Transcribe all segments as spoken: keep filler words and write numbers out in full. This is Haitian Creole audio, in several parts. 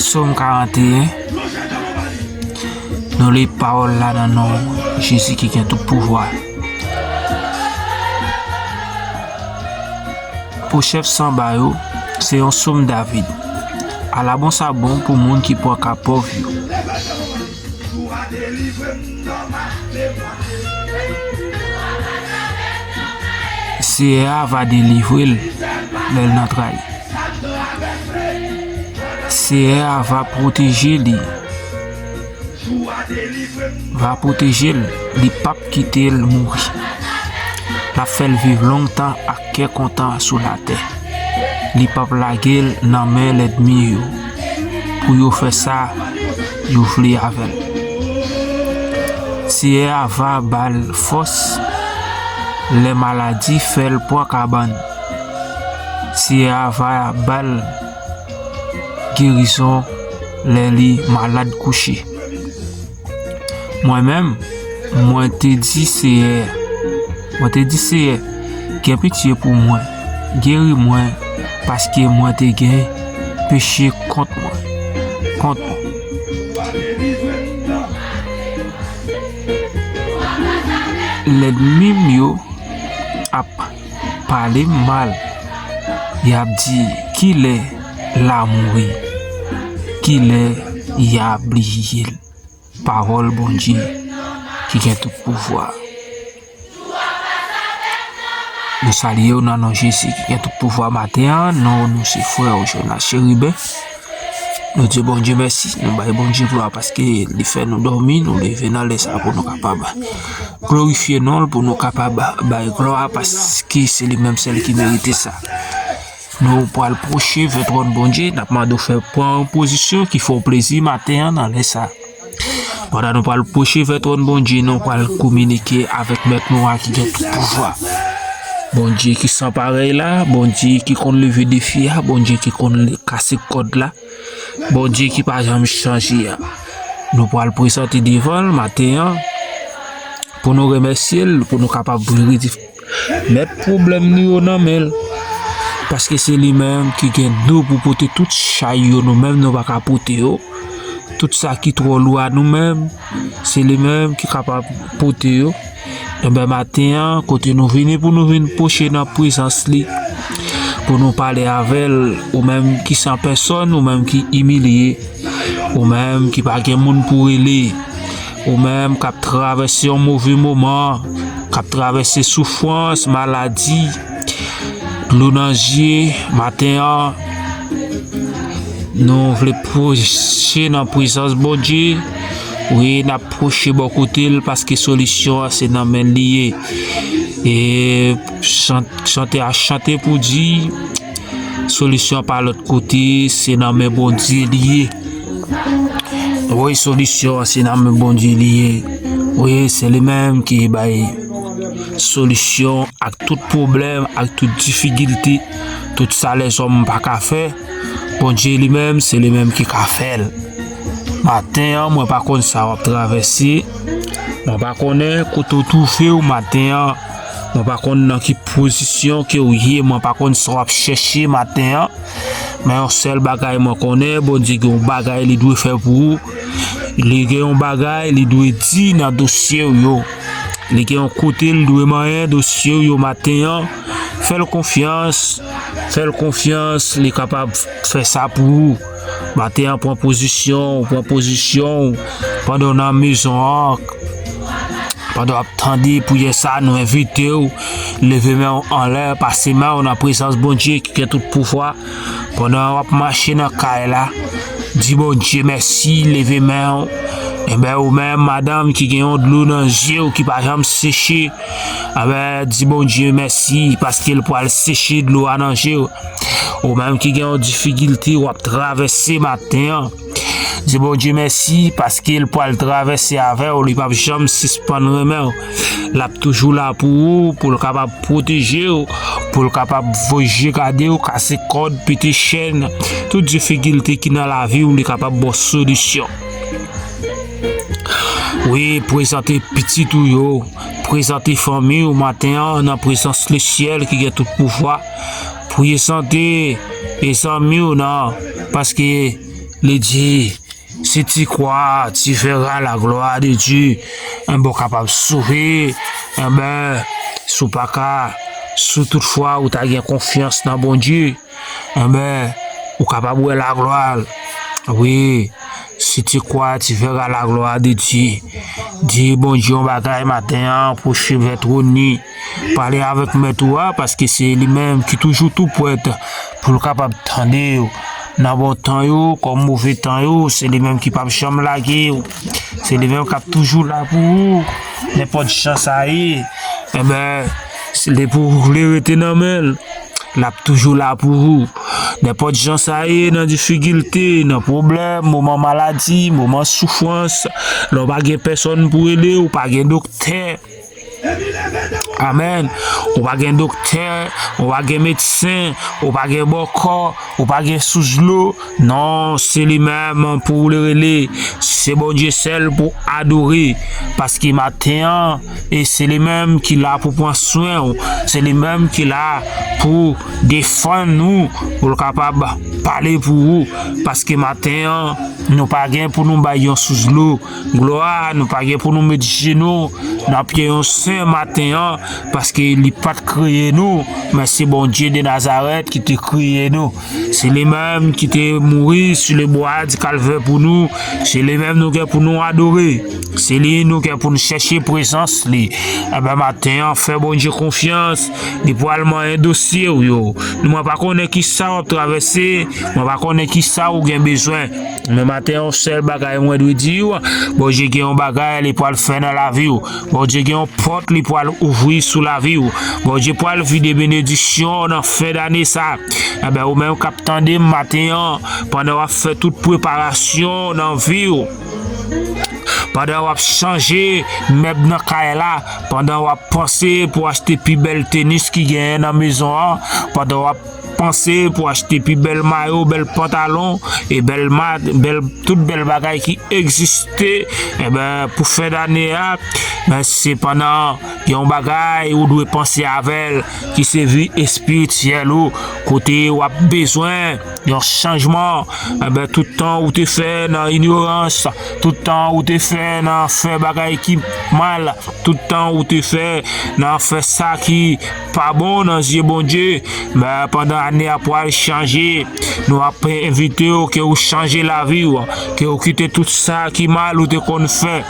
Sòm karanteyen. Nou li pawòl la nan non Jezi ki gen tout pouvwa. Pou chèf sanba yo, se yon sòm David. Ala bon sa bon pou moun ki pran ka pòv yo. Seyè a va delivre l lè l nan tray. Seyè a va pwoteje li. Va pwoteje l, li p ap kite l mouri. L ap fè l viv lontan ak kè kontan sou latè. Li p ap lage l nan men lènmi yo pou yo fè sa yo vle avè l. Seyè a va ba l fòs lè maladi fè l pran kabann. Seyè a va ba l gerizon lè li malad kouche. Mwen menm, mwen te di Seyè, mwen te di Seyè, gen pitye pou mwen, geri mwen, paske mwen te gen peche kont mwen, kont mwen. Lènmi m yo ap pale m mal. Y ap di, "Kilè l a mouri? Kilè y a bliye l?" Pawòl Bondye ki gen tout pouvwa. Nou salye w nan non Jezi ki gen tout pouvwa maten an. Non, nou se frè w Jonas Chérubin. Nou di Bondye mèsi. Nou bay Bondye glwa paske li fè nou dòmi, nou leve nan lè sa pou nou kapab glorifye non l, pou nou kapab bay glwa paske se li menm sèl ki merite sa. Nou pral pwoche vè twòn Bondye, n ap mande w fè pran yon pozisyon ki fè w plezi maten an nan lè sa. Pandan nou pral pwoche vè twòn Bondye, nou pral kominike avèk Mèt nou a ki gen tout pouvwa. Bondye ki san parèy la, Bondye ki konn leve defi a, Bondye ki konn le-, kase kòd la, Bondye ki pa janm chanje a. Nou pral prezante devan l maten an pou nou remèsye l, pou nou kapab redi-, mèt pwoblèm nou yo nan men l. Paske se li menm ki gen do pou pote tout chay yo, nou menm nou pa ka pote yo. Tout sa ki twò lou a nou menm, se li menm ki kapab pote yo. Enben, maten an, kote nou vini pou nou vin pwoche nan prezans li, pou nou pale avè l, ou menm ki san pèsòn, ou menm ki imilye, ou menm ki pa gen moun pou rele, ou menm k ap travèse yon move moman, k ap travèse soufrans, maladi, dlo nan je, maten an, nou vle pwoche nan prezans Bondye. Wi, n ap pwoche bò kote l, paske solisyon an se nan men l li ye. E chan-, chantè a chante pou di, solisyon an pa lòt kote, se nan men Bondye li ye. Wi, solisyon an se nan men Bondye li ye. Wi, se li menm ki bay solisyon ak tout pwoblèm, ak tout difikilte, tout sa lèzòm pa ka fè. Bondye li menm, se li menm ki ka fè l. Maten an, mwen pa konn sa w ap travèse. Mwen pa konnen kote w twouve w maten an. Mwen pa konn nan ki pozisyon ke w ye. Mwen pa konn sa w ap chèche maten an. Men yon sèl bagay mwen konnen, Bondye gen yon bagay li dwe fè pou ou. Li gen yon bagay li dwe di nan dosye w yo. Li gen yon kote li dwe manyen dosye w yo maten an. Fè l konfyans. Fè l konfyans, li kapab fè sa pou ou. Maten an, pran pozisyon w, pran pozisyon w. Pandan w nan mezon an, pandan w ap tande priyè sa, nou envite w leve men w anlè, pase men w nan prezans Bondye ki gen tout pouvwa. Pandan w ap mache nan kay la, di Bondye mèsi, leve men w. Enben, ou menm, madanm ki gen yon dlo nan je w ki pa janm seche, enben, di Bondye mèsi, paske l pral seche dlo a nan je w. Ou menm ki gen yon difikilte w ap travèse maten an, di Bondye mèsi, paske l pral travèse avè w, li p ap janm sispann renmen w. L ap toujou la pou ou, pou l kapab pwoteje w, pou l kapab voye je gade w, kase kòd, pete chèn, tout difikilte ki nan lavi w, li kapab ba w solisyon. Wi, prezante pitit ou yo, prezante fanmi w maten an nan prezans Lesyèl ki gen tout pouvwa. Prezante e zanmi w nan, paske Li di, si tu crois, tu verras la gloire de Dieu. Enben, w kapab sove. Enben, si w pa ka, si toutfwa ou ta gen konfyans nan Bondye, enben, ou kapab wè laglwa l. Wi, si tu crois, tu verras la gloire de Dieu. Di Bondye yon bagay maten an, pwoche vè twòn li. Pale avèk mèt ou a, paske se li menm ki toujou tou prèt pou l kapab tande w. Nan bon tan yo, kòm move tan yo, se li menm ki p ap janm lage w. Se li menm k ap toujou la pou ou. Nenpòt jan sa ye, enben, se li pou w vle rete nan men l. L ap toujou la pou ou. Nenpòt jan sa ye, nan difikilte, nan pwoblèm, moman maladi, moman soufrans, lè w pa gen pèsòn pou rele, ou pa gen doktè. Amèn. Ou pa gen doktè, ou pa gen medsen, ou pa gen bòkò, ou pa gen sous dlo. Non, se li menm pou w rele. Se Bondye sèl pou adore. Paske maten an, e se li menm ki la pou pran swen w. Se li menm ki la pou defann ou, pou l kapab pale pou ou. Paske maten an, nou pa gen pou nou bay yon sous dlo. Glwa, nou pa gen pou nou met jenou nan pye yon sen maten an, paske li pa t kreye nou, men se Bondye de Nazarèt ki te kreye nou. Se li menm ki te mouri sou le bwa di Kalvè pou nou. Se li menm nou gen pou nou adore. Se li nou gen pou nou chèche prezans li. Enben, maten an, fè Bondye konfyans. Li pral manyen dosye w yo. Mwen pa konnen ki sa w ap travèse. Mwen pa konnen ki sa ou gen bezwen. Men maten an, yon sèl bagay mwen dwe di w, Bondye gen yon bagay li pral fè nan lavi w. Bondye gen yon pòt li pral ouvri sou lavi w. Bondye pral vide benediksyon nan fen dane sa. Enben, ou menm k ap tande m maten an, pandan w ap fè tout preparasyon nan vi w, pandan w ap chanje mèb nan kay la, pandan w ap panse pou achte pi bèl tenis ki genyen nan mezon an, pandan w ap panse pou achte pi bèl mayo, bèl pantalon, e bèl ma-, bèl, tout bèl bagay ki egziste, enben, pou fen dane a, men se pandan gen yon bagay ou dwe panse avè l, ki se vi espirityèl ou, kote w ap bezwen yon chanjman, enben, tout tan ou te fè nan inyorans, tout tan ou te fè nan fè bagay ki mal, tout tan ou te fè nan fè sa ki pa bon nan zye Bondye, men pandan ane a pral chanje, nou ap envite w ke ou chanje lavi w, ke ou kite tout sa ki mal ou te konn fè,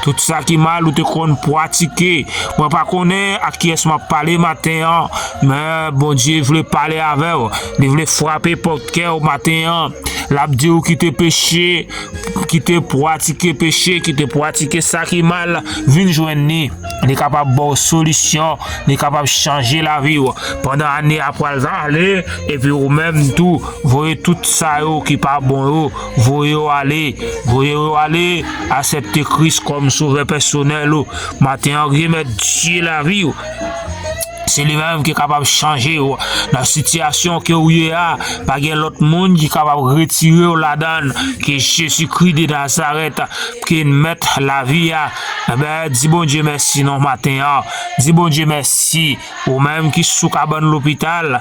tout sa ki mal ou te konn pratike. Mwen pa konnen ak kiyès m ap pale maten an, men Bondye vle pale avè w. Li vle frape pòt kè w maten an. L ap di w kite peche, kite pratike peche, kite pratike sa ki mal, vin jwenn li. Li kapab ba w solisyon, li kapab chanje lavi w. Pandan ane a pral ale, epi ou menm tou, voye tout sa yo ki pa bon yo, voye yo ale, voye yo ale, aksepte Kris kòm sovè pèsonèl ou. Maten an, remèt Dye lavi w. Se li menm ki kapab chanje w nan sitiyasyon ke w ye a. Pa gen lòt moun ki kapab retire w ladan l ke Jezikri de Nazarèt, ke mèt lavi a. Enben, di Bondye mèsi non maten an. Di Bondye mèsi. Ou menm ki sou kabann lopital,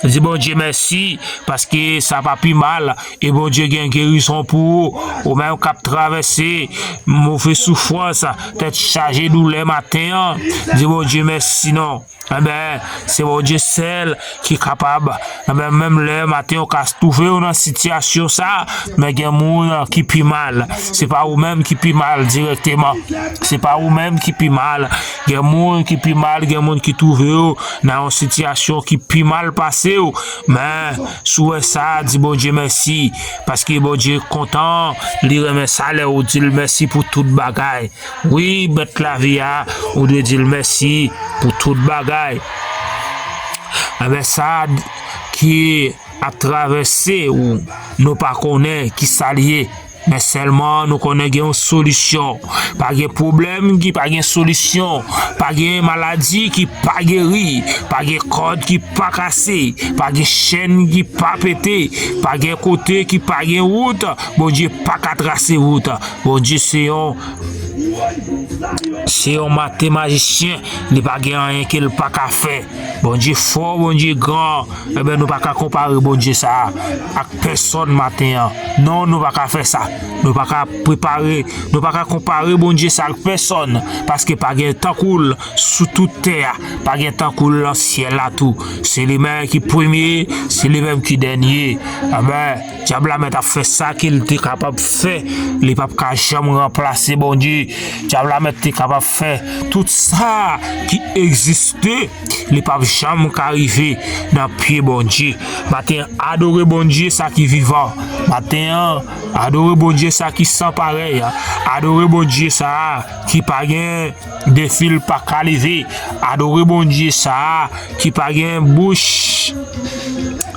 di Bondye mèsi, paske sa pa pi mal. E Bondye gen gerizon pou ou. Ou menm k ap travèse move soufrans, tèt chaje doulè maten an, di Bondye mèsi non. Enben, se Bondye sèl ki kapab. Enben, menm lè maten ou ka twouve w nan sitiyasyon sa, men gen moun ki pi mal. Se pa ou menm ki pi mal dirèkteman. Se pa ou menm ki pi mal. Gen moun ki pi mal, gen moun ki twouve yo nan yon sitiyasyon ki pi mal pase w. Men, si w wè sa, di Bondye mèsi. Paske Bondye kontan, li renmen sa lè ou di l mèsi pou tout bagay. Wi, mèt lavi a, ou dwe di l mèsi pou tout bagay. Enben, sa ki ap travèse ou, nou pa konnen ki sa l ye. Men sèlman nou konnen gen yon solisyon. Pa gen pwoblèm ki pa gen solisyon. Pa gen maladi ki pa geri. Pa gen kòd ki pa kase. Pa gen chèn ki pa pete. Pa gen kote ki pa gen wout. Bondye pa ka trase wout. Bondye se yon Se yon maten majisyen, li pa gen anyen ke l pa ka fè. Bondye fò, Bondye gran. Enben, nou pa ka konpare Bondye sa a ak pèsòn maten an. Non, nou pa ka fè sa. Nou pa ka prepare, nou pa ka konpare Bondye sa ak pèsòn, paske pa gen tankou l sou tout tè a, pa gen tankou l nan syèl la tou. Se li menm ki premye, se li menm ki dènye. Enben, dyab la mèt ap fè sa ke l te kapab fè, li p ap ka janm ranplase Bondye. Dyab la mèt te kapab fè tout sa ki egziste, li p ap janm ka rive nan pye Bondye. Maten an, adore Bondye sa ki vivan. Maten an, adore Bondye sa ki san parèy. Adore Bondye sa a ki pa gen defi l pa ka leve. Adore Bondye sa a ki pa gen bouch.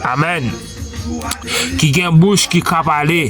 Amèn. Ki gen bouch ki ka pale.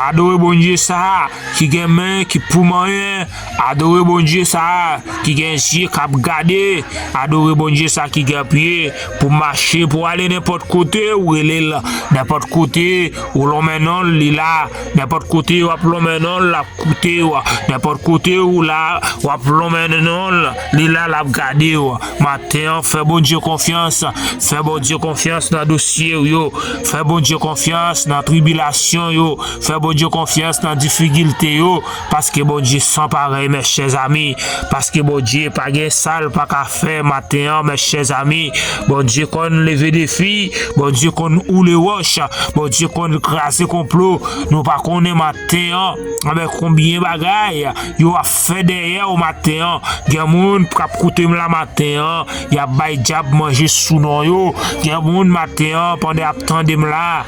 Adore Bondye sa a ki gen men ki pou manyen. Adore Bondye sa a ki gen zye k ap gade. Adore Bondye sa a ki gen pye pou mache, pou ale nenpòt kote ou rele l, nenpòt kote ou lonmen non l, li la, nenpòt kote w ap lonmen non l, l ap koute w, nenpòt kote ou la, w ap lonmen non l, li la, l ap gade w. Maten an, fè Bondye konfyans, fè Bondye konfyans nan dosye w yo, fè Bondye konfyans nan tribilasyon yo, fè Bondye konfyans nan difikilte yo, paske Bondye san parèy, mes chers amis, paske Bondye pa gen sa l pa ka fè maten an, mes chers amis. Bondye konn leve defi, Bondye konn woule wòch, Bondye konn kraze konplo. Nou pa konnen maten an, anben konbyen bagay yo ap fè dèyè w maten an. Gen moun k ap koute m la maten an, y ap bay dyab manje sou non yo. Gen moun maten an, pandan y ap tande m la,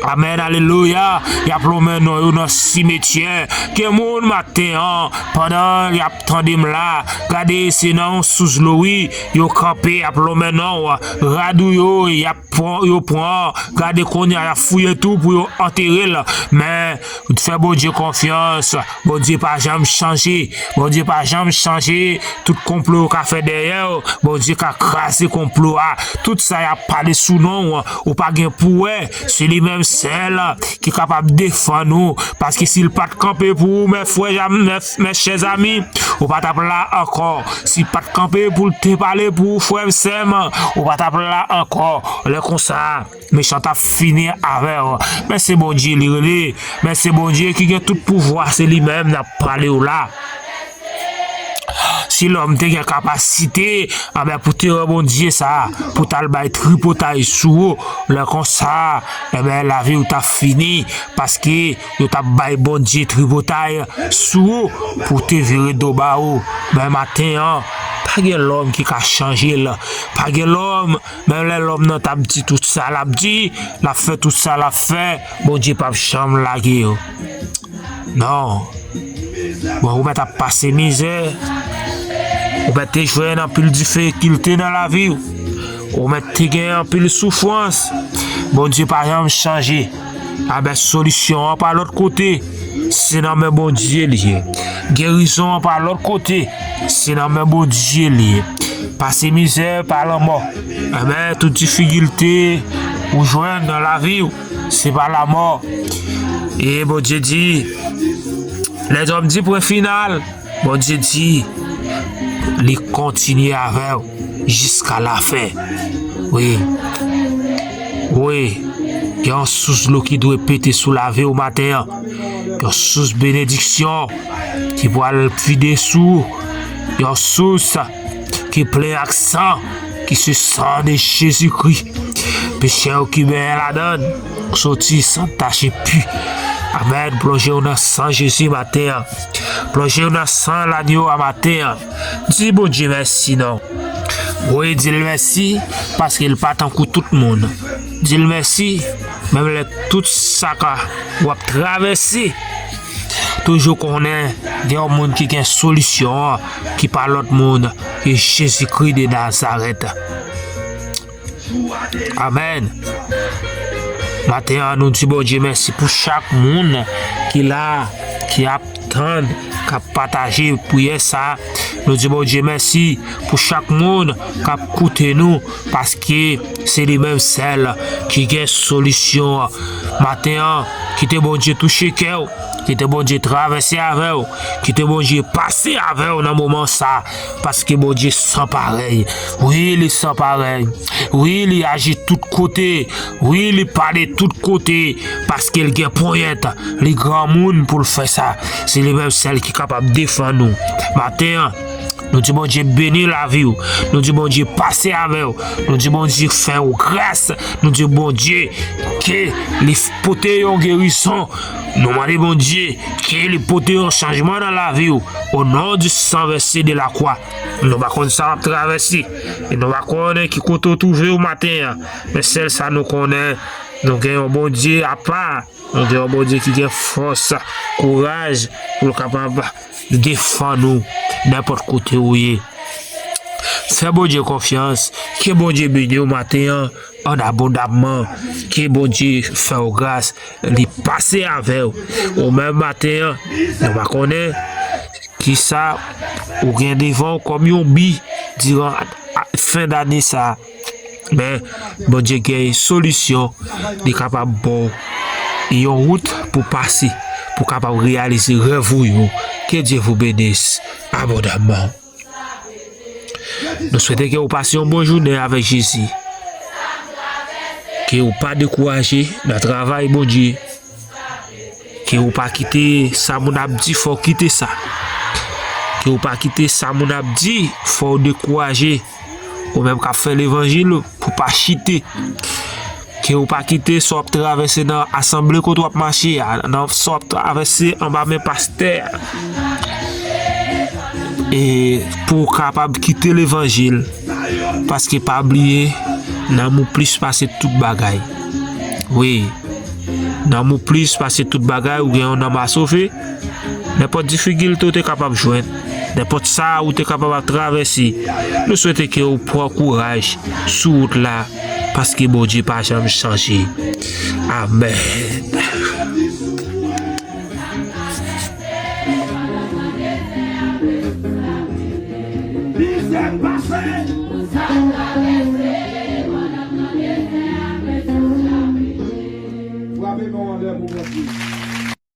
amèn, alelouya, y ap lonmen non yo nan simetyè. Gen moun maten an, pandan y ap tande m la, gade, se nan yon sous dlo, wi, yo kanpe, y ap lonmen non w. Rad ou yo, y ap pran, yo pran. Gade kounye a, y ap fouye tou pou yo antere l. Men, fè Bondye konfyans. Bondye pa janm chanje. Bondye pa janm chanje. Tout konplo yo ka fè dèyè w, Bondye ka kraze konplo a. Tout sa y ap pale sou non w, ou pa gen pou wè. Se li menm sèl ki kapab defann ou. Paske si l pa t kanpe pou ou, mes frères, mes, mes chers amis, ou pa t ap la ankò. Si l pa t kanpe pou l te pale pou ou, frè m, sè m, ou pa t ap la ankò. Lè konsa, mechan t ap fini avè w. Men se Bondye li rele. Men se Bondye ki gen tout pouvwa, se li menm n ap pale w la. Si lòm te gen kapasite, anben, pou terè Bondye sa a, pou t al bay tripotay sou ou, lè konsa, enben, lavi w t ap fini, paske yo t ap bay Bondye tripotay sou ou, pou w te vire do ba ou. Men maten an, pa gen lòm ki ka chanje l. Pa gen lòm, menm lè lòm nan t ap di tout sa l ap di, l ap fè tout sa l ap fè, Bondye p ap janm lage yo. Non. Bon, ou mèt ap pase mizè. Ou mèt te jwenn anpil difikilte nan lavi w. Ou mèt te gen anpil soufrans. Bondye pa janm chanje. Anben, solisyon an pa lòt kote. Se nan men Bondye li ye. Gerizon an pa lòt kote. Se nan men Bondye li ye. Pase mizè pa lanmò. Anben, tout difikilte ou jwenn nan lavi w, se pa lanmò. E Bondye di, lèzòm di pwen final, Bondye di, li kontinye avè w jiska lafen. Wi. Wi. Gen yon sous dlo ki dwe pete sou lavi w maten an. Yon sous benediksyon ki pral vide sou ou. Yon sous ki plen ak san, ki se san de Jezikri. Peche yo ki benyen ladan l, soti san tache pi. Amèn. Plonje w nan san Jezi maten an. Plonje w nan san lanyo a maten an. Di Bondye mèsi non. Wi, di l mèsi, paske l pa tankou tout moun. Di l mèsi, menm lè tout sa ka w ap travèse. Toujou konnen gen yon moun ki gen solisyon an, ki pa lòt moun ke Jezikri de Nazarèt. Amèn. Maten an, nou di Bondye mèsi pou chak moun ki la, ki ap tann, k ap pataje priyè sa. Nou di Bondye mèsi pou chak moun k ap koute nou, paske se li menm sèl ki gen solisyon an. Maten an, kite Bondye touche kè w, kite Bondye travèse avè w, kite Bondye pase avè w nan moman sa, paske Bondye san parèy. Wi, li san parèy. Wi, li aji tout kote. Wi, li pale tout kote, paske l gen ponyèt. Li granmoun pou l fè sa. Se li menm sèl ki kapab defann ou. Maten an, nou di Bondye beni lavi w. Nou di Bondye pase avè w. Nou di Bondye fè w gras. Nou di Bondye ke li f-, pote yon gerizon. Nou mande Bondye ke li pote yon chanjman nan lavi w. O non di san vèse de la kwa. Nou pa konn sa w ap travèse. E nou pa konnen ki kote w twouve w maten an. Men sèl sa nou konnen, nou gen yon Bondye apa. Nou gen yon Bondye ki gen fòs, kouraj pou l kapab defann ou nenpòt kote ou ye. Fè Bondye konfyans. Ke Bondye beni w maten an an abondamman. Ke Bondye fè w gras, li pase avè w. Ou menm maten an, nou pa konnen kisa ou gen devan w kòm yon bi diran a-, fen dane sa. Men, Bondye gen solisyon, li kapab ba w yon wout pou pase, pou kapab reyalize rèv ou yo. Que Dieu vous bénisse abondamment. Nou swete ke w pase yon bon jounen avèk Jezi. Ke w pa dekouraje nan travay Bondye. Ke w pa kite sa moun ap di fè w kite sa. Ke w pa kite sa moun ap di fè w dekouraje. Ou menm k ap fè levanjil, pou w pa chite. Ke w pa kite sa w ap travèse nan asanble kote w ap mache a, nan sa w ap travèse anba men pastè a. E pou w kapab kite levanjil, paske pa bliye, nanm ou plis pase tout bagay. Wi, nanm ou plis pase tout bagay, ou gen yon nanm a sove. Nenpòt difikilte ou te kapab jwenn, nenpòt sa ou te kapab ap travèse, nou swete ke w pran kouraj sou wout la, paske Bondye pa janm chanje. Amèn. Frape men w anlè pou Bondye.